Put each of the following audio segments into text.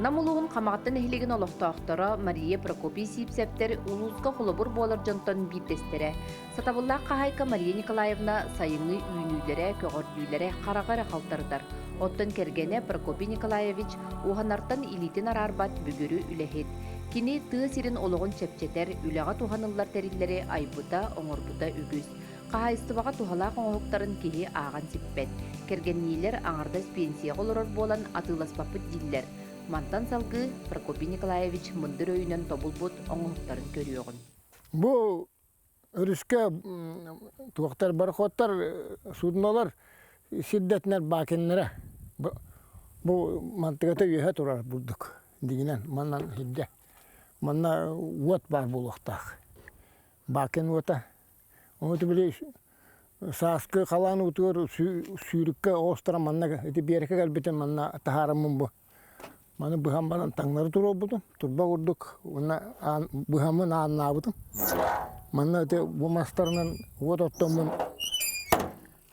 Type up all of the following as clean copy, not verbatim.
Нам улууһун Хамаҕатта нэһилиэгин олохтоохторо Мария Прокопий Сиипсэптэр улууска холобур буолар дьонтон биирдэстэрэ. Сатабыллаах хаһаайка Мария Николаевна сайыҥҥы үүнүүлэрэ, көҕөрдүүлэрэ хараҕы эрэ халтарытар. Оттон кэргэнэ Прокопий Николаевич уһанартан илиитин араарбат бүгүрү үлэһит. Кини тыа сирин олоҕун чэпчэтэр, үлэҕэ туһаныллар тэриллэри айбыта, оҥорбута үгүс. Хаһаайыстыбаҕа туһалаах оҥоһуктарын киһи ааҕан сиппэт. Кэргэнниилэр аҥардас пенсияҕа олорор буолан атыыласпаппыт дииллэр. Мантан салгыы Прокопий Николаевич мындыр өйүнэн тобулбут оҥоһуктарын көрүөҕүн. Бу өрүскэ туохтар бархоттар суднолар сирдэтинэр баакиннара бу мантыгата үөһэ турар бурдук дигинэн манан сирдэ манна уот баар буолуохтаах баакин уота Ону били сааскы халаан уутугар сүүрүккэ оҕустаран манна ити биэрэкэ кэлбитим манна таһаараммын бу маны быһан баран таҥнары туруорбутум турба курдук уонна аан быһаммын ааннаабытым манна ити бу мастарынан уот оттоммун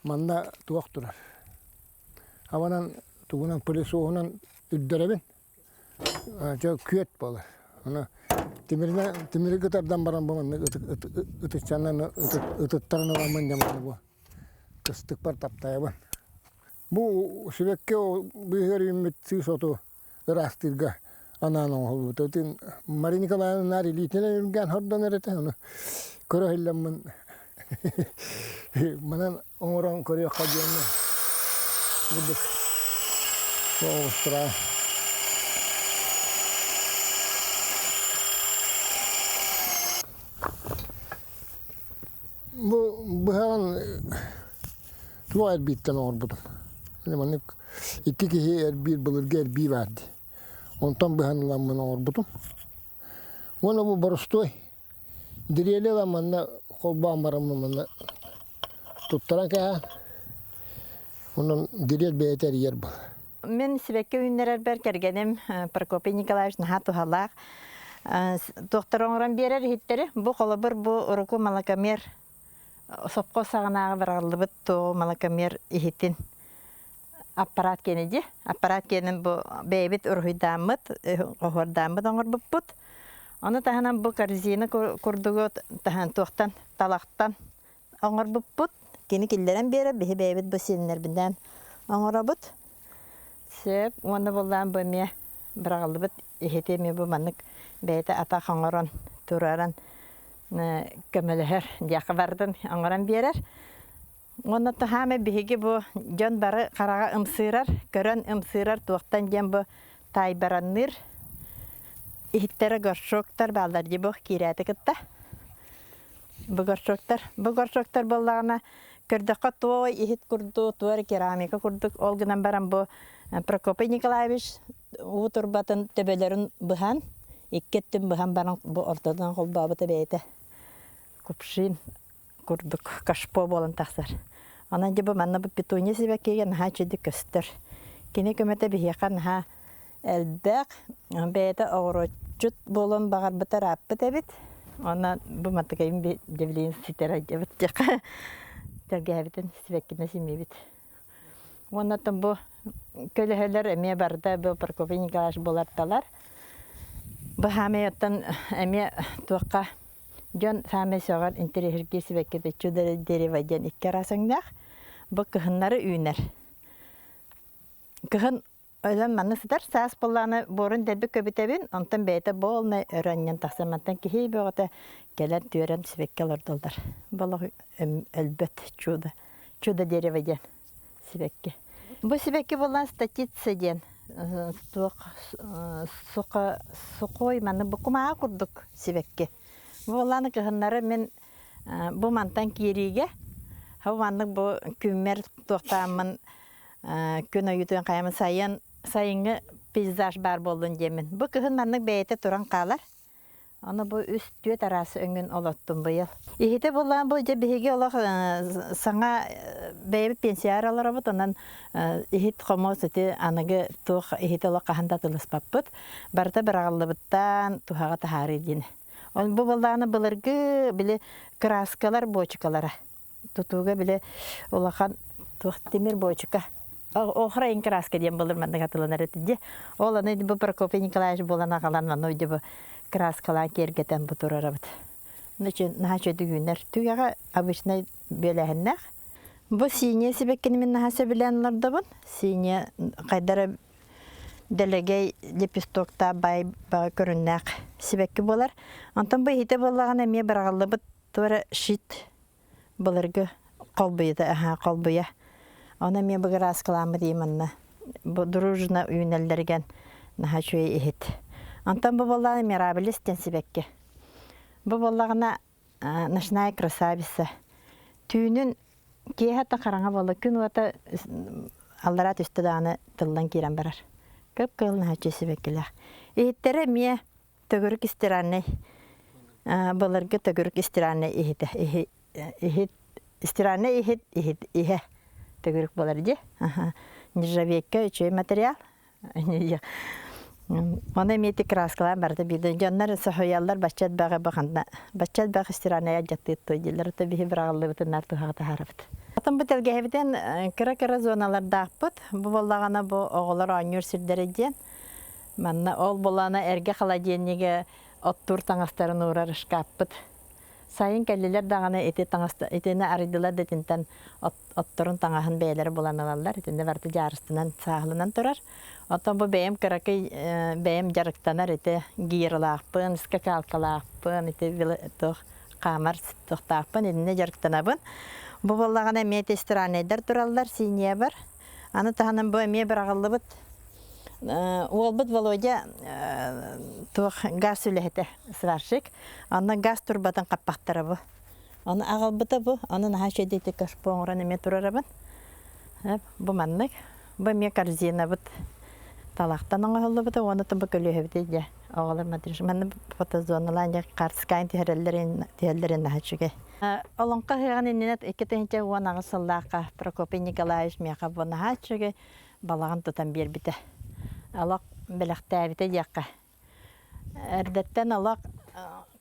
манна туох турар абанан тугунан пылесоһунан үрдэрэбин Дьэ күөт буолар. Аны тимиринэн тимири кытардан баран бу маннык ытыччанан ытыттаран ыламмын дьэ манна бу кыстыкпар таптайабын. Бу сибэкки быыһыгар үүммүт сыыс оту ыраастыырга анаан оҥоһуллубута. Ити Мария Николаевна наар илиитинэн үргээн хордонор этэ. Ону көрө иһиллэммин манан оҥорон көрүөххэ диэн курдук оҕустара. Бу быһаҕын туох эрбииттэн оҥорбутум. Маннык икки киһи эрбиир былыргы эрбии баар дии. Онтон быһан ыламмын оҥорбутум. Уонна бу боростуой Дириэли ылан манна холбоон бараммын манна туттаран кээһэн, онон дириэл бэйэтэ эрийэр буолар. Мин сибэкки үүннэрэрбэр кэргэним Прокопий Николаевич наһаа туһалаах туохтар оҥорон биэрэр иһиттэри. Бу холобур бу уруку малакомер сопхуос саҕанааҕы быраҕыллыбыт туоҕу малакомер иһитин аппарат киэнэ дии. Аппарат киэнин бу бэйэбит уруһуйдааммыт, оһуордааммыт оҥорбуппут. Ону таһынан бу корзина курдугу таһан туохтан талахтан оҥорбуппут. Кини киллэрэн биэрэр, биһи бэйэбит бу сиэннэрбинээн оҥоробут. Сөп. Уонна буллаан бу эмиэ быраҕыллыбыт иһити эмиэ бу маннык бэйэтэ атах оҥорон туруоран көмөлөһөр диэххэ барытын оҥорон биэрэр. Уонна таһаама биһиги бу дьон бары хараҕа ымсыырар, көрөн ымсыырар туохтан диэн бу таайбаранныыр иһиттэрэ горшоктар бааллар дии бу киирээти кытта. Бу горшоктар, бу горшоктар буоллаҕына көрдөххө туой иһит курдук, туой керамика курдук ол гынан баран бу Прокопий Николаевич уу турбатын төбөлөрүн быһан, икки өттүн быһан баран бу ортотунан холбообута бэйэтэ кувшин курдук кашпо буолан тахсар. Онон дьэ бу манна бу петуния сибэккигэ наһаа үчүгэй көстөр. Кини көмөтө биһиэхэ наһаа элбэх. Бэйэтэ оҕуруотчут буолуон баҕарбыта ырааппыт эбит. Онон бу матыкайым дьэбилиин ситэр айдьабыт диэххэ тэлгээбитин сибэккинэ симиибит. Уонна бу көлөһөлөр эмиэ барыта бу Прокопий Николаевич буларталар. Бу хаамай оттон эмиэ туохха Дьон саамай сөҕөр интэриэһиргиир сибэккитэ чудо дерево диэн икки араас өҥнөөх. Бу кыһыннары үүнэр. Кыһын өлөн манна сытар, саас буоллаҕына буорун дэлби көбүтэбин, онтон бэйэтэ буолнай өрө анньан тахсан мантан киһи бөҕөтө кэлэн түөрэн сибэкки олордоллор. Бу олох өлбөт чудо, чудо дерево диэн сибэкки. Бу сибэкки буоллаҕына статица диэн туох суха сухой манна бу кумааҕы курдук сибэкки. Бу буоллаҕына кыһыннары мин бу мантан киириигэ бу маннык бу күммэр туохтааммын күн ойуутун хайамын сайын сайыҥҥы пейзаж баар буоллун диэммин. Бу кыһын маннык бэйэтэ туран хаалар. Аны бу үс түөрт араас өҥүн олоттум быйыл. Иһитэ буллаан бу дьэ биһиги олох саҥа бэйэбит пенсияр олоробут, онон иһит хомуос ити аныгы туох иһити олох хаһан да атылыспаппыт. Барыта быраҕыллыбыттан туһаҕа таһаарыы диэн. Ол бу буоллаҕына былыргы били кырааскалар буочукалара. Тутууга били улахан туох тимир буочука. Охра краска диэн былыр маннык атыланар этэ дии. Ол аны бу Прокопий Николаевич буолан аҕалан манна бу краскалаан киэргэтэн бу турарабыт. Наһаа үчүгэй үүнэр. Түгэҕэ обычнай бүөлээһиннээх. Бу синяя сибэккини мин наһаа сөбүлээн олордобун. Синяя хайдара дэлэгэй лепестоктаах баай баҕа көрүннээх сибэкки буолар. Онтон бу иһитэ буоллаҕына эмиэ быраҕыллыбыт туора щит былыргы холбуйата аһаа холбуйа. Ону эмиэ быгырааскалааммыт ии манна. Бу дружно үүнэллэригэн наһаа үчүгэй иһит. Онтон бу буоллаҕына мирабилис диэн сибэкки. Бу буоллаҕына ночная красавица. Түүнүн киэһэ да хараҥа буолла күн уота аллараа түстэ даҕаны тыллан киирэн барар. Кып-кыһыл наһаа сибэккилээх. Иһиттэрэ эмиэ төгүрүк стиральнай былыргы төгүрүк стиральнай иһитэ иһит стиральнай иһит иһит иһэ төгүрүк буолар дии. Нержавейка үчүгэй материал. Оны эмиэ краскалаан барыта биирдэ дьоннор соһуйаллар баччат баҕа баханна баччат баҕа стиральная дьаттыыт дииллэр то биһи быраҕыллыбытыннар туһаҕа таһаарабыт. Атын бу тэлгэһэбитин кыра-кыра зоналардаахпыт. Бу буоллаҕына бу оҕолор оонньуур сирдэрэ диэн. Манна ол булана эргэ холодильнига оттуур таҥастарын уурар шкафпыт. Сайын кэллилэр даҕаны ити таҥас итини арыйдылар да итинтэн отторун таҥаһын бэйэлэрэ булан ылаллар. Итиннэ барыта дьаарыстынан сааһыланан турар. Оттон бу бэйэм кыракый бэйэм дьарыктанар ити гирлаахпын, скакалкалаахпын, ити туох хаамар туохтаахпын итиннэ дьарыктанабын. Бу буоллаҕына эмиэ ити страннайдар тураллар синиябар. Аны таһынан бу эмиэ быраҕыллыбыт уолбут Володя туох газ үлэһитэ сварщик. Онно газ турбатын хаппахтара бу. Ону аҕалбыта бу. Ону наһаа үчүгэйдик кашпо оҥорон эмиэ турарабын. Бу маннык. Бу эмиэ корзинабыт талахтан оҥоһуллубута уонна бу көлүөһэбит дьэ оҕолор манна фотозоналаан дьэ хаарыскаан түһэрэллэрин түһэллэрин наһаа үчүгэй. Олоҥхо ыһыаҕын иннинэ 2018 сыллаахха Прокопий Николаевич миэхэ бу наһаа үчүгэй балаҕан тутан биэрбитэ. Олох бэлэхтээбитэ диэххэ. Эрдэттэн олох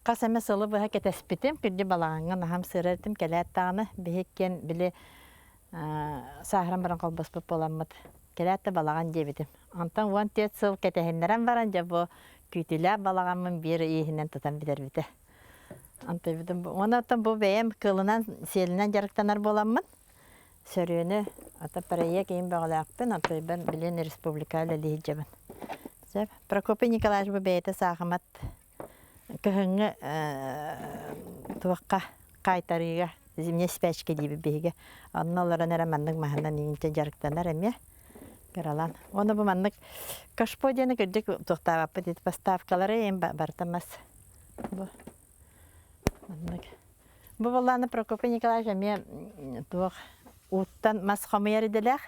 хас эмэ сылы быһа кэтэспитим. Күндү балаҕаҥҥа наһам сыра этим. Кэлээт даҕаны биһиккиэн били сааһыран баран холбоспут буоламмыт. Кэлээт да балаҕан диэбитим. Онтон 14 сыл кэтэһиннэрэн баран дьэ бу күүтүүлээх балаҕаммын биир ый иһинэн тутан бүтэрбитэ. Онтон уонна оттон бу бэйэм кылынан, сиэлинэн дьарыктанар буоламмын, сөрүөнү ата проект иһин бөҕөлөөхпүн, онтон билин республика үлэлии сылдьабын. Сөп. Прокопий Николаевич бу бэйэтэ саахымат кыһыҥҥы туохха хаайтарыыга зимняя спячка диибит биһиги. Онно олорон эрэ маннык маһынан иинчэ дьарыктанар эмиэ кыралаан. Уонна бу маннык кашпо диэни кырдьык туохтаабаппыт ити поставкалары эм барыта мас. Бу маннык. Бу буоллааны Прокопий Николаевич эмиэ туох ууттан мас хомуйар идэлээх.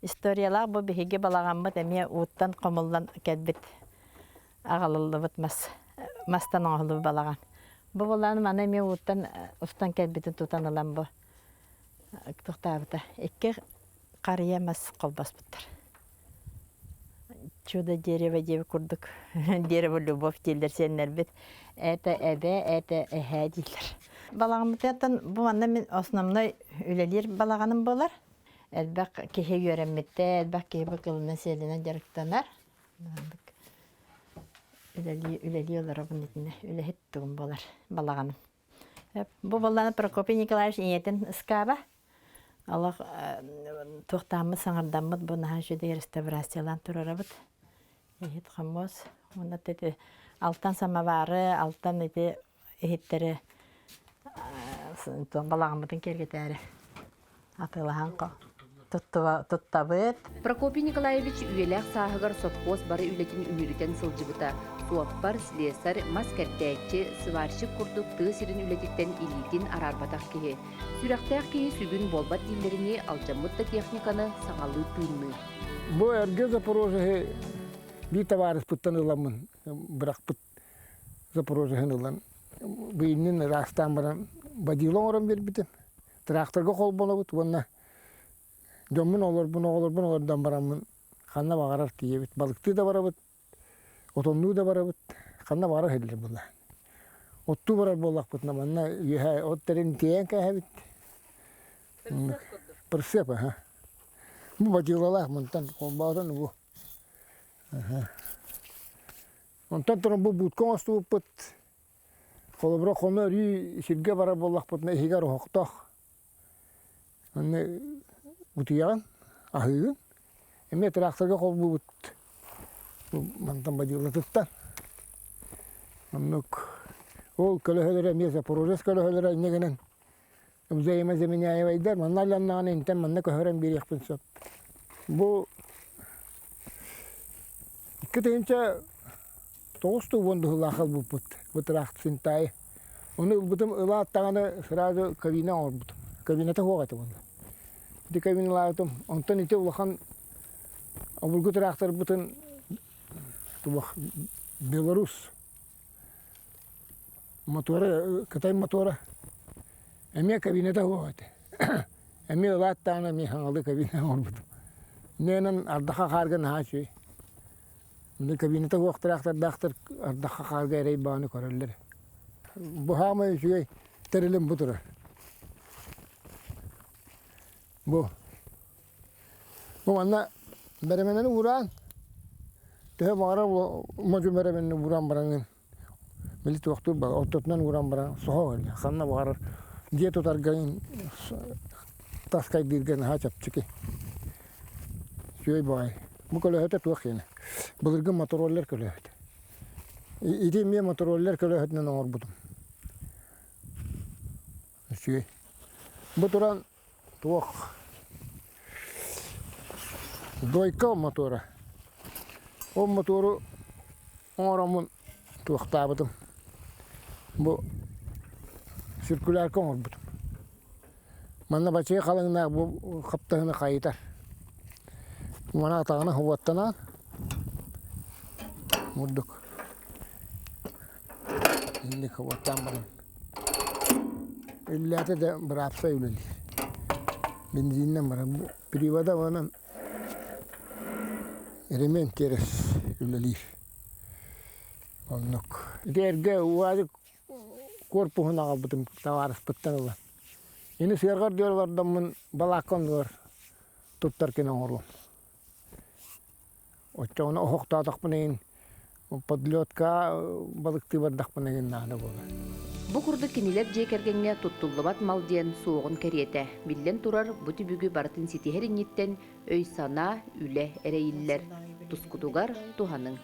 Историялаах бу биһиги балаҕаммыт эмиэ ууттан хомуллан кэлбит аҕалыллыбыт мас мастан оҥоһуллубут балаҕан. Бу буоллааны маны эмиэ ууттан устан кэлбитин тутан ылан бу туохтаабыта. Икки харыйа мас холбоспуттар. Чудо дерево диэбит курдук дерево любовь дииллэр сиэннэрбит. Это эбэ, это эһээ дииллэр. Балаҕаммытыттан бу манна мин основной үлэлиир балаҕаным буолар. Элбэх киһи үөрэммитэ, элбэх киһи бу кылынан-сиэлинэн дьарыктанар. Үлэлии үлэлии олоробун итиннэ үлэһит тугум буолар балаҕаным. Бу буоллаҕына Прокопий Николаевич ийэтин ыскааба. Олох туохтааммыт саҥардаммыт бу наһаа үчүгэй реставрациялаан турарабыт. Иһит хомуос уонна ити алтан самовары, алтан ити иһиттэри балаҕаммытын киэргэтээри атыылаһан туттабыт. Прокопий Николаевич үйэлээх сааһыгар сопхуос бары үлэтин үмүрүтэн сылдьыбыта. Суоппар, слесарь, мас кэрдээччи, сварщик курдук тыа сирин үлэтиттэн илиитин араарбатах киһи. Сүрэхтээх киһи сүгүн буолбат дииллэринии алдьаммыт да техниканы саҥалыы тыынныы. Бу эргэ Запорожеһы биир табаарыспыттан ыламмын бырахпыт Запорожеһын ылан быйыннын ыраастаан баран водила оҥорон биэрбитим. Тракторга холбонобут уонна дьоммун олорбун, оҕолорбун олордон бараммын ханна баҕарар тиийэбит. Балыктыы да барабыт, отоннуу да барабыт, ханна баҕарар иһиллэр буолла. Оттуу барар буоллахпытына манна үөһэ от тэрин тиэйэн кээһэбит. Прицеп, аха. Бу бадьыылалаах мантан холбоотон бу. Онтон туран бу будка оҥостубуппут. Холобура хоно өрүү сиргэ барар буоллахпытына иһигэр оһохтоох. Онно утуйаҕын, аһыыгын. Эмиэ тракторга холбуубут мантан бадьыылатыттан. Оннук ол көлөһөлөрө эмиэ Запорожец көлөһөлөрө инньэ гынан взаимозаменяемайдар манна алланнаҕына интэн манна көһөрөн биэриэхпин сөп. Бу 2009 быһыылаах ылбыппыт бу тракт Синтай. Ону ылбытым ылаат даҕаны сразу кабина оҥорбутум. Кабината суох этэ буолла. Ити кабиналаабытым. Онтон ити улахан обургу тракторбытын туох Беларусь мотуора Кытай мотуора эмиэ кабината суох этэ. Эмиэ ылаат даҕаны эмиэ хаҥалыы кабина оҥорбутум. Инньэ ардаха хаарга наһаа үчүгэй. Мин кабината суох трактордаахтар ардахха хаарга эрэй баҕаны көрөллөр. Бу саамай үчүгэй тэрилим бу турар. Бу. Бу манна бэрэмэнэни уураан, төһө баҕарар модьу бэрэмэнэни ууран бараҥҥын, били туохтуур баҕа ортотунан ууран баран соһо ылла. Ханна баҕарар дьиэ тутарга таскайдыырга наһаа чэпчэки. Үчүгэй баҕайы. Бу көлөһөтө туох диэни? Былыргы мотороллер көлөһөтө. Ити эмиэ мотороллер көлөһөтүнэн оҥорбутум. Үчүгэй. Бу туран туох дойка мотуора. Ол мотуору оҥороммун туохтаабытым. Бу циркулярка оҥорбутум. Манна бачыйа халыҥнаах бу хаптаһыны хайытар. Мана атаҕына уоттанаан мурдук инник уоттаан баран үллээтэ да быраапсай үлэлиир. Бензининэн баран привода онон ремень терес үлэлиир. Оннук. Ити эргэ УАЗик корпуһун аҕалбытым табаарыспыттан ыла. Ини сыарҕар диэн олордоммун балаакка оннугар туттар гына оҥоруом. Оччоҕуна оһохтоотохпуна иһин подлетка балыктыы бардахпына иһин наада буолар. Бу курдук кинилэр дьиэ кэргэҥҥэ туттуллубат мал диэн суоҕун кэриэтэ. Биллэн турар, бу түбүгү барытын ситиһэр инниттэн өй-санаа, үлэ эрэйиллэр. Тускутугар туһаныҥ.